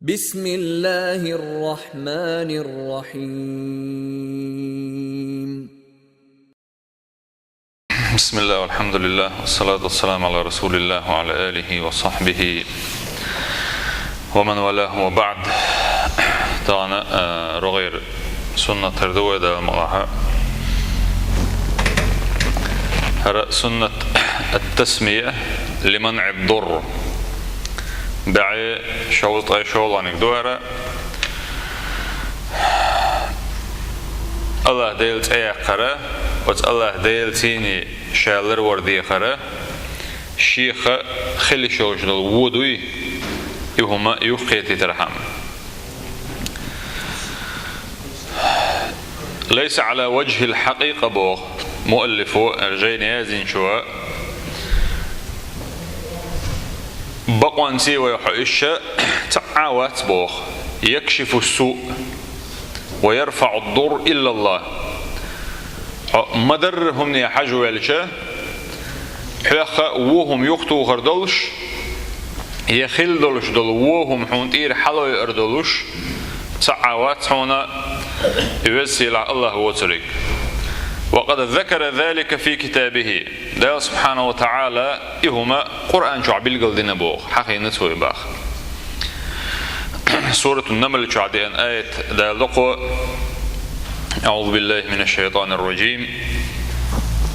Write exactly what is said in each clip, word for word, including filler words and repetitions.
بسم الله الرحمن الرحيم. بسم الله والحمد لله والصلاة والسلام على رسول الله وعلى آله وصحبه ومن والاه وبعد. Тана, э, рогъер суннат тардуэ да малаха. Хара суннат التسمية لمنع الضر. БӀе шовзткъе шоланиг дуара. Аллах Дел цӀе яхара, оц Аллах Дел цини шаллар вар дехара, шеха хили шолжнал водуй, и хӀума юххетитархьам. ليس على وجه الحقيقة бох муаллифу, жайна язинчуа, бакъонци вай хьо ишша цаӀа вац бох. يكشف السوء ويرفع الضر إلا الله. Хьо мадарра хӀумне хьажвелча, хьоьха вохум юхтухар долуш, я хил долуш долу вохум хьун тӀира хьалойар долуш, цаӀа вац хьуна и везсийла Аллах воцуриг. وقد ذكر ذلك في كتابه. Дала سبحانه وتعالى и хӀума Къуръан чохь билгалдина боху, хьахийна цо и баха. Суратун Намл чохь деана аят Дала докхо: أعوذ بالله من الشيطان الرجيم.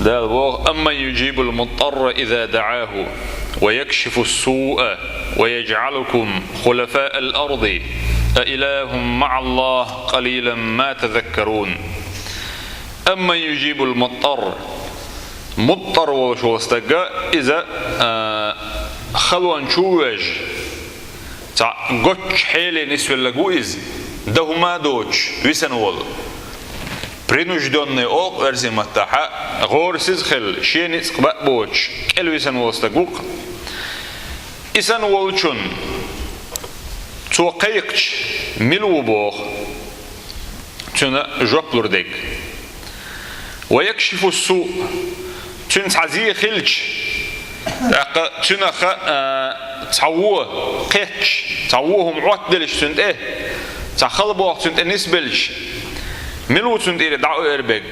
Дала боху: أمن يجيب المضطر إذا دعاه ويكشف السوء ويجعلكم خلفاء الأرض أإله مع الله قليلا ما تذكرون. أمن يجيب المضطر. Мудтар волуш волу стагга иза, а, халон чу веш, цхьа гоччу хьеле нисвеллаг ву иза, дан хӀума а доцуш, висана волу. Принуждённый олу оьрсийн маттахьа, гӀорасиза хилла, шен ницкъ баа боцуш, кӀел висана волу стаг ву-кх. И санна волчун цо кхайкхича, мила ву боху цуьнан жоп лур дерг. ويكشف السوء. Цуьнан цхьа зе хилча, тӀаккха цуьнах, а, цхьа вон кхетча, цхьа вон хӀума Ӏоттаделча цуьнан тӀе, цхьа хала боху цуьнан тӀе нисбелча, мила ву цунна тӀера дӀа а эр берг?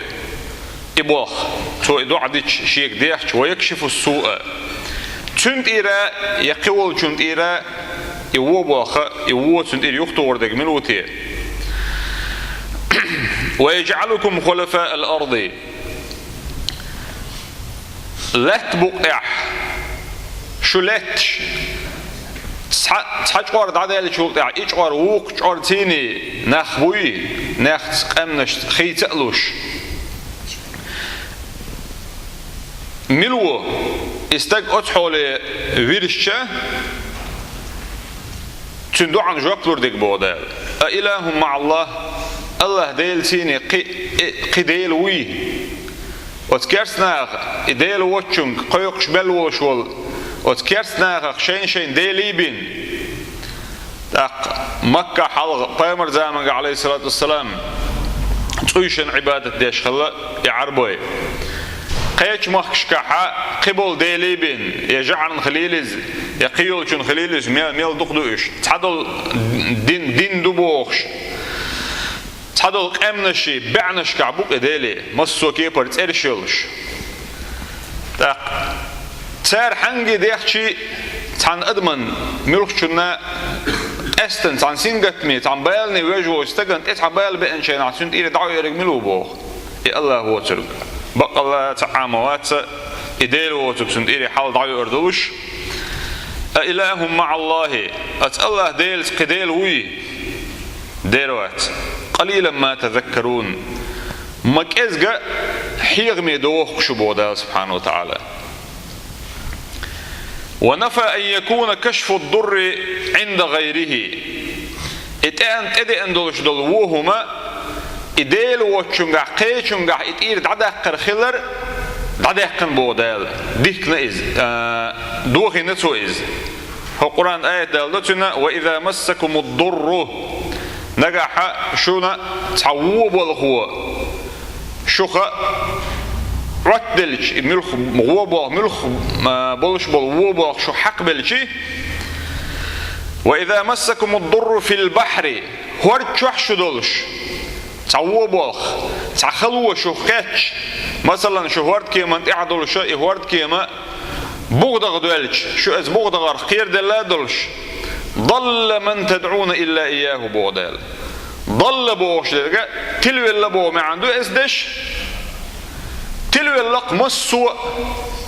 И боху, цо и доӀа дича, шега дехча, ويكشف السوء. Цуьнан тӀера я кхин волчун тӀера и вон боху, и вон цуьнан тӀера юхатухур дерг мила ву те? ويجعلكم خلفاء الأرض. Лаьтта букъ тӀехь шу лаьтташ, цхьа, цхьа чкъор дӀадаьллачул тӀехь, и чкъор вукху чкъор цийний нах буй, нехца къаьмнашца хийца а луш. Мила ву и стаг оцу хьоле вирзича, цуьнан доӀан жоп лур дерг боху Дала? أإله مع الله. Аллах Дела цийний кхи, э, кхин дела вуй? Оцу керстанаха и Дела воцчуьнга кхойкхуш мел волуш волу, оцу керстанахах шайн-шайн делий бина. ТӀаккха Макка хьалха пайхамар заманга, عليه الصلاة والسلام, цӀуйшина Ӏибадат деш хилла и Ӏарбой. Кхечу махкашкахьа кхиболу делий бина, я жаӀарна хилийла иза, я кхийолчун хилийла иза, мел, мел дукха ду уьш. Цхьадолу дин, дин ду бохуш, цхьадолу къаьмнаший баьӀнашкахь бу-кх и делий, массо а кепара цӀераш йолуш. ТӀаккха цара хьанге дехчий, цхьана адаман муьлххачунна къаьстина, цхьана сингаттаме, цхьана балане веш волчу стагана тӀе цхьа бала беанчу хенахь, цуьнан тӀера дӀа а оьриг мила ву боху? И Аллах воцург. Баккъалла цхьа Ӏама вац, и Дела воцург цунна тӀера хьал дӀа а оьр долуш. أإله مع الله. Оцу Аллах Делаца кхин дела вуй? Дера вац. قليلا ما تذكرون. Ма кӀезга хьехаме доху шу боху Дала سبحانه وتعالى. ونفى أن يكون كشف الضر عند غيره. И тӀеан тӀедеана долуш долу вон хӀума, и Дела воцчуьнгахь, кхечуьнгахь и тӀера дӀадаккхар хилар, дӀадаьккхина боху Дала. Дихкина иза, а, дохийна цо иза. ХӀокху Къуръан аят далла до цуьнан: وإذا مسكم الضر. Нагахьа шуна цхьа вон болхо шуха Ӏоттаделча, и муьлх вон болх, муьлх, а, болуш болу вон болх шу хьакхабелчий, «وإذا مسكم الضر في البحر», хӀорда чохь шу долуш, цхьа вон болх, цхьа хало шух кхетча, масалан, шу хӀордкеман тӀехь долуш, и хӀордкема бухадагӀа доьлча, шу оцу бухадагӀарх кхераделла а долуш, «ضل من تدعون إلا إياه», боху Дала. «ضل» бохуш дерг тилавелла боху маьӀна ду оцу дешан. Тилавелла-кх массо а,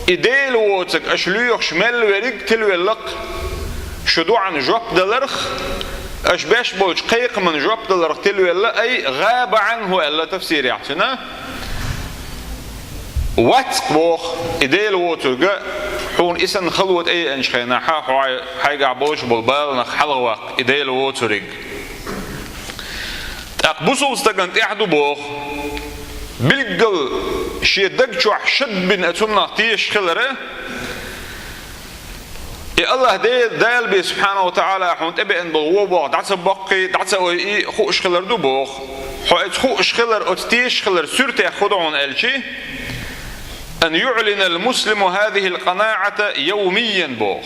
и Дела воцург аша лоьхуш мел верриг тилавелла-кх, шу доӀан жоп даларх, аша беш болчу кхайкхаман жоп даларх тилавелла, ай, «غاب عنه» аьлла тафсирехь цуьнан. Вац-кх боху, и Дела воцург, хьуна и санна хало тӀееанчу хенахь, хьо хьай-, хьайгахь болуш болу баланах хьалхаваккха и Дела воцург. ТӀаккха бусулба стагана тӀехь ду боху, билггал шен даг чохь шадбина цунах тешаш хилар, и АллахӀ Де-, Дала бен, субхьанаху ва тагӀала, хьуна тӀебеана болу вон болх дӀа ца боккхий, дӀа ца ойий хууш хилар ду боху. Хьо оцу хууш хилар, оцу тешаш хилар суьртехь хӀун ду хьуна аьлчи, «أن يعلن المسلم هذه القناعة يوميا» боху.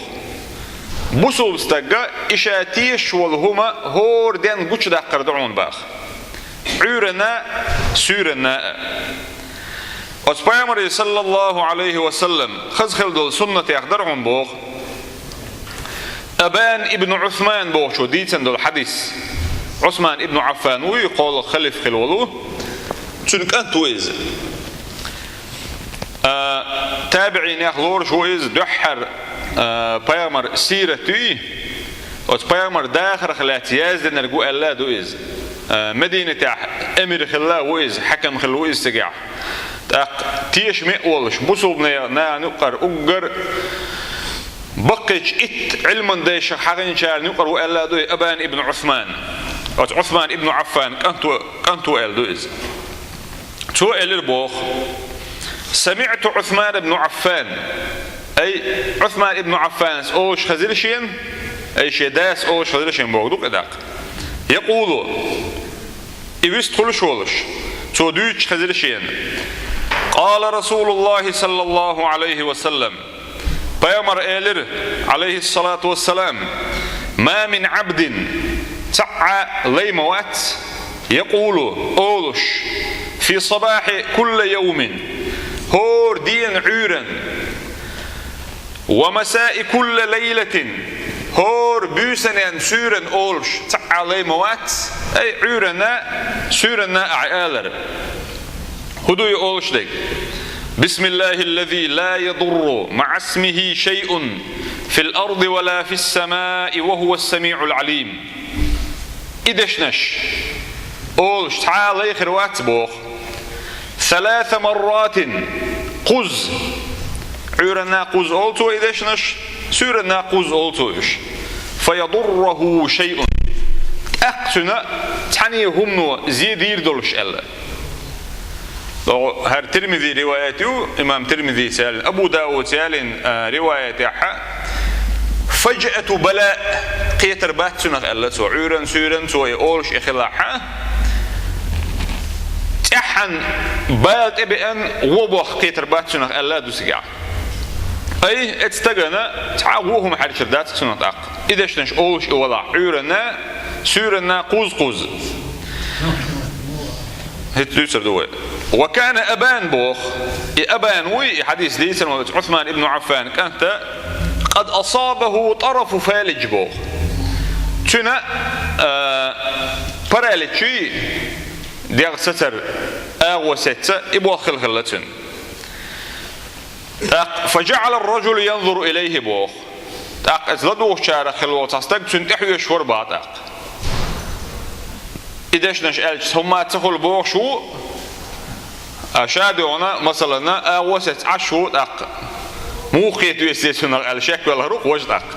Бусулба стага и ша тешаш волу хӀума хӀора денна гучудаккхар ду хьуна боху. Ӏуьйранна а, суьйранна а. Оцу Пайхамаре, саллаллаху Ӏалайхи ва саллам, хаза хилла долу суннатех дара хьуна боху. Абан ибн Ӏусман бохучо дийцина долу хьадис. Ӏусман ибн Ӏаффан вуй, кхоалгӀа халифа хилла волу. Цуьнан кӀант ву иза. А, табиӀинех лоруш ву иза, дуьххьара, а, пайхамар сират юй, оцу пайхамар дахарх лаьцна яздинарг ву аьлла а ду иза. А, Мединатехь эмир хилла а ву иза, хьаькам хилла ву иза цигахь. ТӀаккха тешаме а волуш, бусулбане нахана юккъара уггар баккхийчу итт Ӏилман дайшах хьахинчарна юкъара ву аьлла а ду и Абан ибн Ӏусман. Оцу Ӏусман ибн Ӏаффан кӀант ву, кӀант ву аьлла ду иза. Цо элира боху: «سمعت عثمان بن عفان». Ай, Ӏусман ибн Ӏаффанас олуш хезира шена, ай, шен дас олуш хезира шена боху ду-кх и даккха. «يقول», и вистхуьлуш волуш, цо дуьйцуш хезира шена: «قال رسول الله صلى الله عليه وسلم». Пайхамар элира, Ӏалайхиссалату вассалам: «ما من عبد», цхьа а лай ма вац, «يقول», олуш, «في صباح كل يوم», хӀора дийнан Ӏуьйранна, «ومساء كل ليلة», хӀора буьйсанна суьйранна олуш, цхьа а лай ма вац, ай, Ӏуьйранна, суьйранна ахь алар. ХӀун ду и олуш дерг? «بسم الله الذي لا يضر مع اسمه شيء في الأرض ولا في السماء وهو السميع العليم». И дешнаш олуш цхьа а лай хир вац боху. «ثلاث مرات», кхузза. Ӏуьйранна кхузза олу цо и дешнаш, суьйранна кхузза олу цо уьш. «فيضره شيء». ТӀаккха цуьнан цхьаьна хӀумано зе дийр долуш аьлла. ХӀара Тирмизи риваят ю, имам Тирмизис ялийна, Абу Даудс ялийна, а, риваятехь, «فجأة بلاء», кхетар бац цунах аьлла цо, Ӏуьйранна, суьйранна цо и олуш и хилахь, цӀеххьана бала тӀебеана вон болх кхетар бац цунах аьлла а ду цигахь. Ай, эцу стагана цхьа а вон хӀума хьаьрчар дац цунах тӀаккха. И дешнаш олуш и валахь, Ӏуьйранна, суьйранна кхузза-кхузза. ХӀинца дуьйцур ду вай. «وكان أبان», боху. И Абан вуй, и хьадис дийцина волу Ӏусман ибн Ӏаффан кӀанта, «قد أصابه طرف فالج», боху. Цуьнан, а, паралич юй, дегӀ сацар агӀо сецна, и болх хилла-хилла цуьнан. ТӀаккха «فجعل الرجل ينظر إليه», боху. ТӀаккха иза ладугӀучарах хилла волу цхьа стаг цуьнан тӀе хьоьжуш вара боху тӀаккха. И дешнаш аьлча, хӀумма ца хуьлу бохуш ву, а ша дуьхьал, масалан, агӀо сецна Ӏаш ву тӀаккха. Муха кхета веза цунах аьлла, шек велхар ву-кх важа тӀаккха.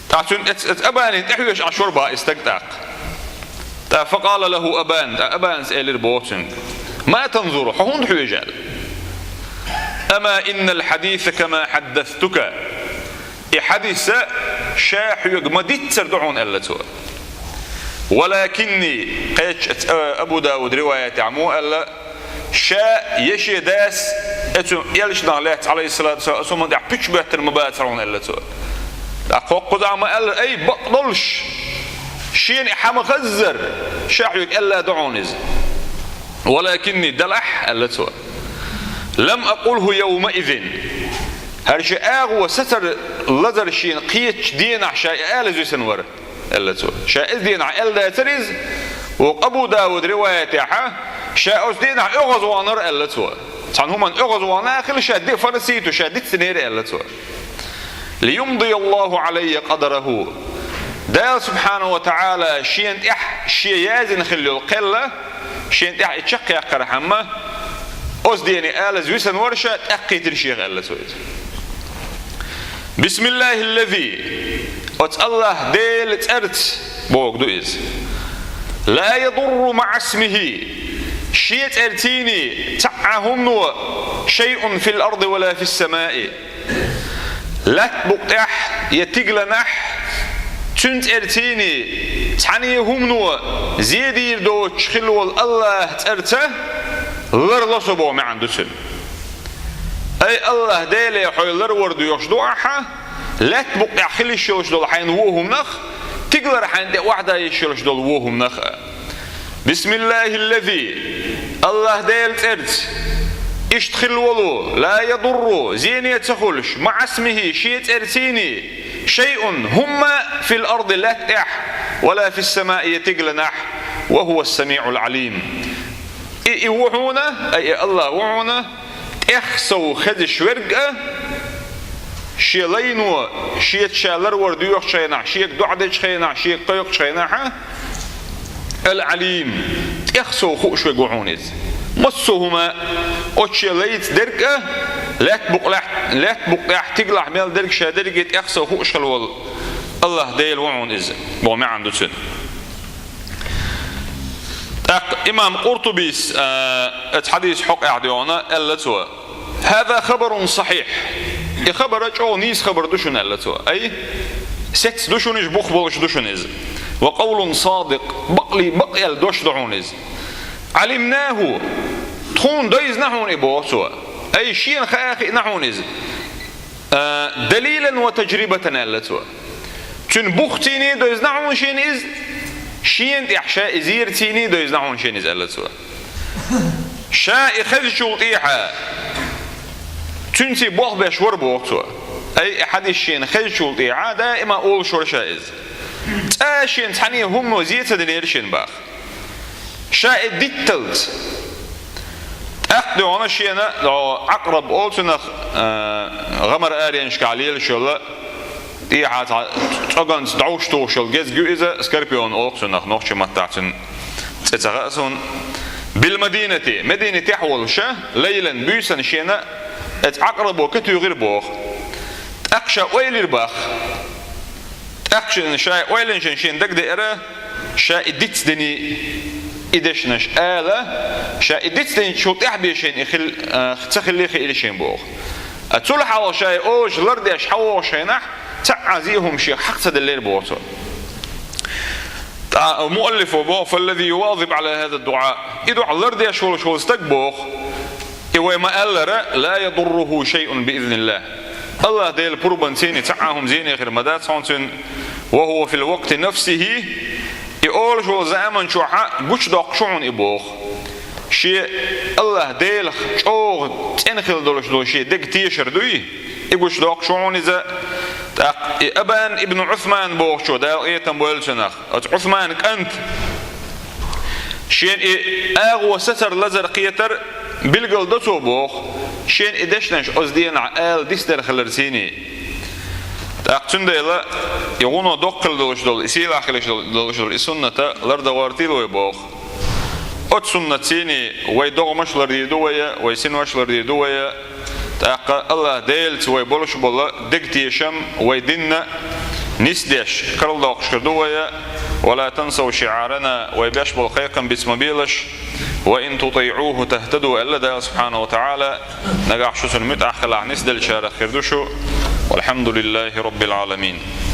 ТӀаккха цуьнан эц-, эц Абанин тӀе хьоьжуш Ӏаш вара боху и стаг тӀаккха. ТӀаккха «فقال له أبان», тӀаккха Абанас элира боху цуьнга: «ما تنظر», хьо хӀунда хьоьжу аьлла? «أما إن الحديث كما حدثتك». И хьадис ша хьоьга ма-диццара ду хьуна аьлла цо. «ولكني», кхечу эц-, а, Абу Дауд риваятехь муха аьлла, ша я шен дас, эцу элчанах лаьцна, Ӏалайхиссалату вассалам, аса хӀуманна тӀехь пуьчу боьттина ма бацара хьуна аьлла цо. ТӀаккха кхузахь ма аьллера: «Ай, бакъдолуш, шена и хӀума хаззара, ша хьоьга аьлла ду хьуна иза». «Валакинни», далахь, аьлла цо. «Лам акъулху явмаизин». ХӀара шен агӀо сацар лазар шена кхечу денахь ша и алаза висина вара, аьлла цо. Ша иза денахь аьлла дацара иза, вокху Абу Дауд риваятехь, ша оцу денахь оьгӀазвахнара, аьлла цо. Цхьана хӀуманна оьгӀазвахна а хилла, ша ди-, фанаситу, ша дицдинера, аьлла цо. «Лиюмдияллаху алайя къадараху». Дала субхьанаху ва таӀала шена тӀехь шен яздина хилла йолу кхел, шена тӀехь и чекхъяккхархьама, оцу дена алаза висина вара ша, тӀаккхийтира шех, аьлла цо иза. «Бисмиллахиллази», оцу АллахӀ Делан цӀарца бохург ду иза. «Ла ядурру маӀасмихи», шен цӀарций цхьа а хӀумано, «шайъун фил арди ва ла фис самаи». Лаьтта букъа тӀехь я тигаланахь, цуьнан цӀарций цхьана а хӀумано зе дийр доцуш хилла волу АллахӀан цӀарца ларло со боху маьӀна ду цуьнан. Ай, АллахӀ Деле, хьо ларвар доьхуш ду ахьа, лаьтта букъа тӀехь хила йиш йолуш долу хьайна вон хӀуманах, тигалара хьайна тӀе охьадан йиш йолуш долу вон хӀуманах а. «Бисмиллахиллази», АллахӀ Делан цӀарца, иштта хилла волу, «ла ядурру», зене ца хуьлуш, «маӀасмихи», шен цӀарций, «шайъун», хӀумма, «фил арди», лаьтта тӀехь, «ва ла фис самаи», я тигаланахь, «ва хӀува ас-самиӀул Ӏалим». И, и ву хьуна, ай, и АллахӀ ву хьуна, тӀех сов хезаш верг а, шен лайно, шеца ша ларвар доьхучу хенахь, шега доӀа дечу хенахь, шега кхойкхучу хенахь а, «Ал-Ӏалим», тӀех сов хууш верг ву хьуна иза. Массо а хӀума оцу шен лайца дерг а, лаьтта букъ-, лаьтта букъа тӀехь тигалахь мел дерг, ша дерриге тӀех сов хууш хилла волу АллахӀ Дела ву хьуна иза, боху маьӀна ду цуьнан. ТӀаккха имам Къуртубис, а, оцу хьадисан хьокъехь дуьйна аьлла цо: «ХӀаза хабарун сахьихь». И хабар чӀогӀа нийса хабар ду шуна, аьлла цо. Ай, сецца ду шуна иза, бух болуш ду шуна иза. «Ва къавлун садикъ», бакъли-, бакъ аьлла дош ду хьуна иза. «Ӏалимнаху», тхуна дойзна хьуна и, боху цо. Ай, шена хаа хиъна хьуна иза. А, «далилан ва таджрибатан», аьлла цо. Цуьнан бухций дойзна хьуна шена иза, шена тӀехь ша и зерций дойзна хьуна шена иза, аьлла цо. Ша и хезначул тӀехьа цуьнца болх беш вара, боху цо. Ай, и хьадис шена хезначул тӀехьа даима олуш вара ша иза. Цкъа шена цхьана а хӀумано зе ца динера шена, боху. Ша и дитталц. ТӀаккха дуьйна шена, о, Ӏакъраб олу цунах, а, гӀамар аренашкахь лелаш йолу, тӀехьа цхьа цӀоганца дӀовш тухуш йолу гезг ю иза, скорпион олу цунах, нохчийн маттахь цуьнан цӀе ца хаьа суна. «Бил-Мадинати», Мадинатехь волуш, лайлан, буьйсанна шена оцу Ӏакърабо катуьйхира, боху. ТӀаккха ша ойлира, боху. ТӀаккха шена, ша ойланашна шена дагадеара, ша и дицдиний, и дешнаш ала, ша и дицдинчул тӀаьхьа бен шена и хил-, а, ца хилли хиира шена, боху. А цул хьалха ша и олуш лардеш хьавогӀуш хенахь, цхьа а зе хӀума шех хьакха ца деллера, боху цо. ТӀа-, муаллифо боху: «Фаллази ювазиб Ӏала хаза дуӀа». И дуӀа лардеш волуш волу стаг, боху, и вай ма-аллара, «ла ядурруху шайъун биизниллах». АллахӀ Делан пурбанца цхьа а хӀума зене хир ма дац хьуна цуьнан, «ва хӀува фил вакъти нафсихи», и олуш волу заман чохь гучудоккхуш ву хьуна и, боху. Шен АллахӀ Делах чӀогӀа цӀена хила долуш долу шен дега тешар дуй, и гучудоккхуш ву хьуна иза. ТӀаккха и Абан ибн Ӏусман бохучо, Дала къинхетам бойла цунах, оцу Ӏусманан кӀант, шена и агӀо сацар лазар кхетар билгал до цо, боху, шена и дешнаш оцу денахь ала дицделла хиларций. ТӀаккха цундела и гӀуно доккха хила долуш долу, и сийлахь хила долуш долу и суннат лардан гӀортийла вай, боху. Оцу суннатций вай догӀмаш лардийр ду вай, вай синваш лардийр ду вай, тӀаккха АллахӀ Делаца вай болуш болу дега тешам вай динна нисдеш карладоккхуш хир ду вай. «Ва ла тансав ши'арана», вай беш болу кхайкхам биц ма белаш. «Ва ин тути'уху тахтаду», аьлла Дала субхьанаху ва таӀала, нагахь шу цунна муьтӀахь хилахь нисделлачарах хир ду шу. Валхьамдулиллахи роббил Ӏаламин.